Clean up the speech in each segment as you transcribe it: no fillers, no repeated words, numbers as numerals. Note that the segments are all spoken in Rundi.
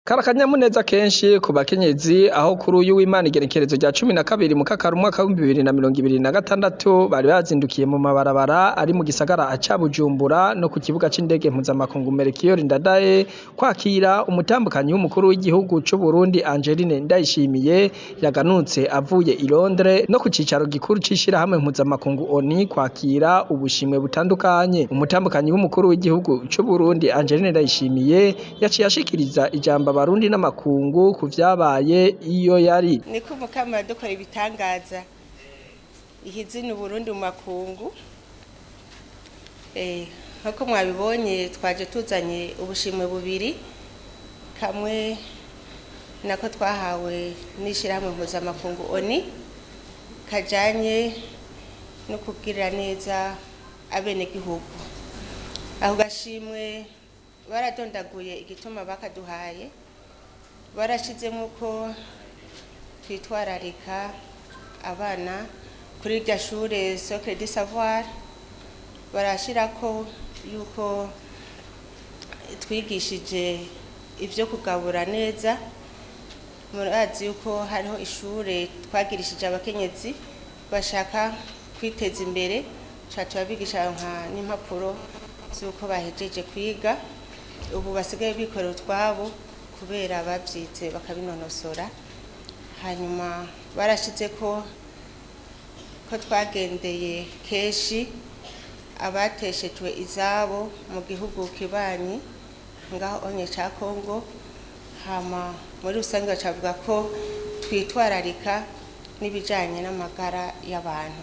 Kari akanyamuneza kenshi ku bakenyezi aho kuri uyu w'Imana igenekerezo rya 12 Mukakaro umwaka w'2026 bari bazindukiye mu mabarabara ari mu gisagara ca Bujumbura no ku kibuga c'indege mpuzamakungu Melchior Ndadaye kwakira umutambukanyi w'umukuru w'igihugu c'Uburundi Angeline Ndayishimiye yaganutse avuye i Londres no ku cicaro gikuru c'ishirahamwe mpuzamakungu ONU kwakira ubushimwe butandukanye. Umutambukanyi w'umukuru w'igihugu c'Uburundi Angeline Ndayishimiye yaciye ashikiriza ijambo abarundi n'amakungu ku vyabaye iyo yari. Niko Umukama dukora ibitangaza, ihizina Uburundi mu makungu. Nkuko mwabibonye, twaje tuzanye ubushimwe bubiri, kamwe nako twahawe n'ishirahamwe mpuzamakungu ONU kajanye no kugirira neza abenegihugu. Ako gashimwe baradondaguye igituma bakaduhaye, barashizemwo ko twitwararika abana kuri irya shure Socle du Savoir, barashirako yuko twigishije ivyo kugabura neza. Murazi yuko hariho ishure twagirishije abakenyezi bashaka kwiteza imbere, tuca turabigisha nka n'impapuro z'uko bahejeje kwiga, ubu basigaye bikorera utwabo kubera bavyize bakabinonosora. Hanyuma barashizeko ko twagendeye kenshi abateshejwe izabo mu gihugu kibanyi ngaho onye ca Kongo. Hama muri rusange bacavuga ko twitwararika n'ibijanye n'amagara y'abantu.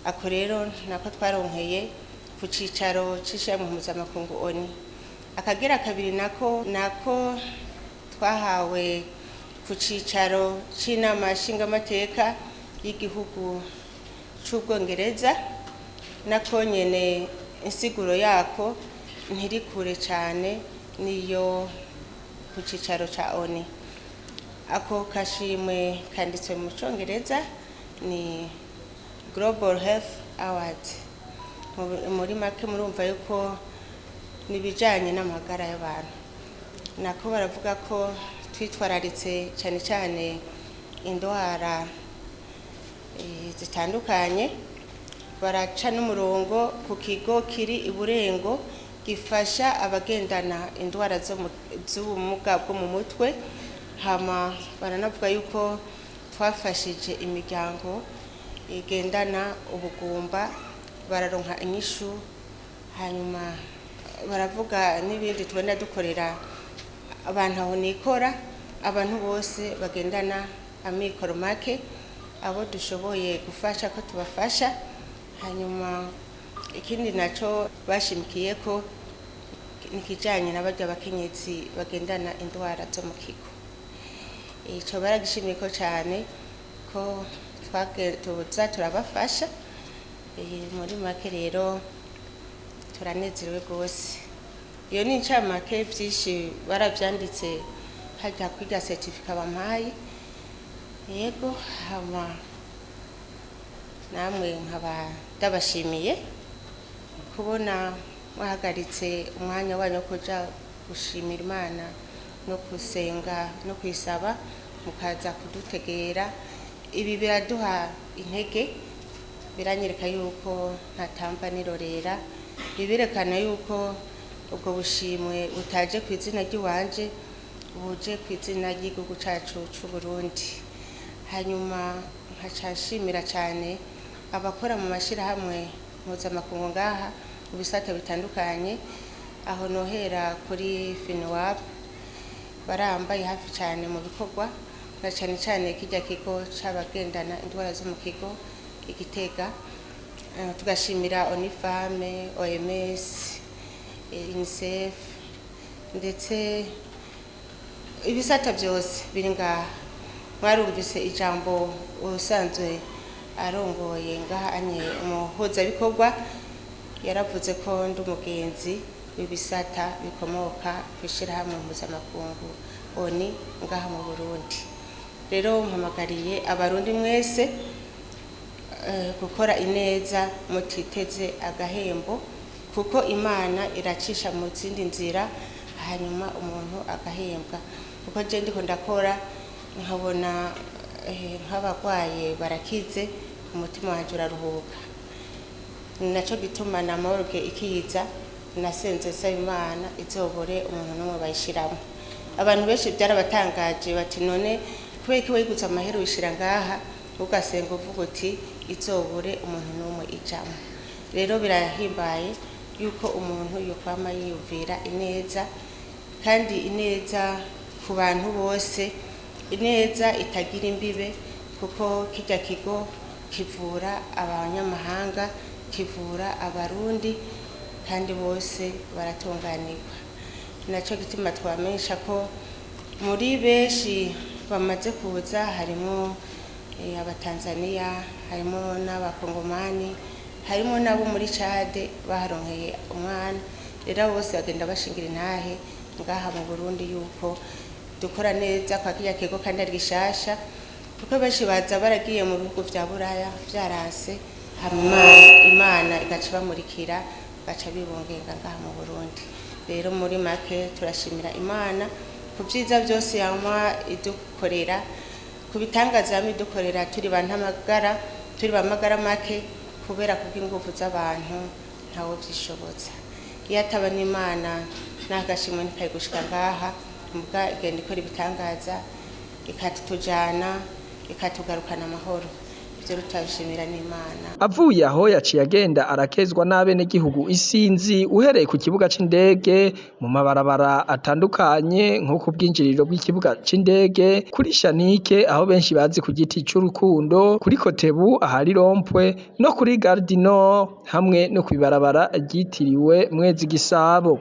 Ako rero nako twaronkeye ku cicaro c'ishirahamwe mpuzamakungu ONU. Akagira kabiri nako twahawe ku cicaro c'inama nshingamateka y'igihugu c'Ubwongereza, nako nyene insiguro yako ntiri kure cane niyo ku cicaro ca ONU. Ako kashimwe kanditswe mu Congereza, ni Global Health Award. Muri make murumva yuko nibijanye n'amagara y'abantu. Nako baravuga ko twitwararitse cane cane indwara zitandukanye. Baraca n'umurongo ku kigo kiri iburengo gifasha abagendana indwara z'ubumuga bwo mu mutwe. Hama baranavuga yuko twafashije imiryango igendana ubugumba, bararonka inyishu. Hanyuma baravuga n'ibindi tugenda dukorera abantu aho nikora, abantu bose bagendana amikoro make, abo dushoboye gufasha ko tubafasha. Hanyuma ikindi naco bashimikiye ko nikijanye n'abarya bakenyezi bagendana indwara zo mu kigo. Ico baragishimiye ko cane ko tuza turabafasha. Muri make rero turanezerewe rwose. Iyo ni incamake, vyinshi baravyanditse harya kwirya certificat bampaye. Yego, hama namwe nkaba ndabashimiye kubona mwahagaritse umwanya wanyu wo kuja gushimira Imana no gusenga no kuyisaba, mukaza kudutegera. Ibi biraduha intege, biranyereka yuko ntatamba nirorera, biberekana yuko ubwo bushimwe butaje ku izina ry'iwanje, buje ku izina ry'igihugu cacu c'Uburundi. Hanyuma nkaca nshimira cane abakora mu mashirahamwe mpuzamakungu ngaha mu bisata bitandukanye. Aho nohera kuri FINUAP, barambaye hafi cane mu bikorwa, na cane cane kirya kigo c'abagendana indwara zo mu kigo igitega. Tugashimira ONU Femmes, OMS, UNICEF, ndetse ibisata byose biri ngaha. Mwarumvise ijambo ubusanzwe arongoye ngaha anye umuhuzabikorwa yaravuze ko ndi umugenzi w'ibisata bikomoka ku ishirahamwe mpuzamakungu ONU ngaha mu Burundi. Rero mpamagariye abarundi mwese gukora ineza mutiteze agahembo, kuko Imana iracisha mu zindi nzira. Hanyuma umuntu agahembwa, kuko je ndiko ndakora nkabona nk'abarwaye barakize, umutima wanje uraruhuka. Ni naco gituma na morgue ikiza nasenze nsaba Imana izobore umuntu n'umwe bayishiramwo. Abantu benshi byarabatangaje bati: "None kubera iki wayiguze amahera uyishira ngaha, ugasenga uvuga uti izobure umuntu n'umwe ijamwo?" Rero birahimbaye yuko umuntu yokwama yiyumvira ineza, kandi ineza ku bantu bose, ineza itagira imbibe, kuko kirya kigo kivura abanyamahanga, kivura Abarundi, kandi bose baratunganirwa. Naco gituma twamenyesha ko muri benshi bamaze kuza harimo Abatanzaniya, harimo n'Abakongomani, harimo n'abo muri Cade baharonkeye umwana. Rero abo bose bagenda bashingira intahe ngaha mu Burundi yuko dukora neza kwa kirya kigo, kandi ari gishasha, kuko benshi baza baragiye mu bihugu vya Buraya vyaranse, hama Imana igaca ibamurikira, baca bibungenga ngaha mu Burundi. Rero muri make turashimira Imana ku vyiza vyose yama idukorera, ku bitangaza yama idukorera. Turi ba ntamagara, turi ba magara make, kubera kubw'inguvu z'abantu ntawe vyishobotsa. Iyo ataba n'Imana n'agashimwe ntikari gushika ngaha. Muga igenda ikora ibitangaza, ikatujana, ikatugarukana amahoro. Ivyo tutabishimira n'Imana. Avuye aho yaciye agenda arakezwa n'abenegihugu isinzi, uhereye ku kibuga c'indege, mu mabarabara atandukanye, nko ku bwinjiriro bw'ikibuga c'indege, kuri Shanike aho benshi bazi ku giti c'urukundo, kuri Kotebu ahari rond-point, no kuri Gare du Nord, hamwe no kw'ibarabara ryitiriwe Mwezi Gisabo.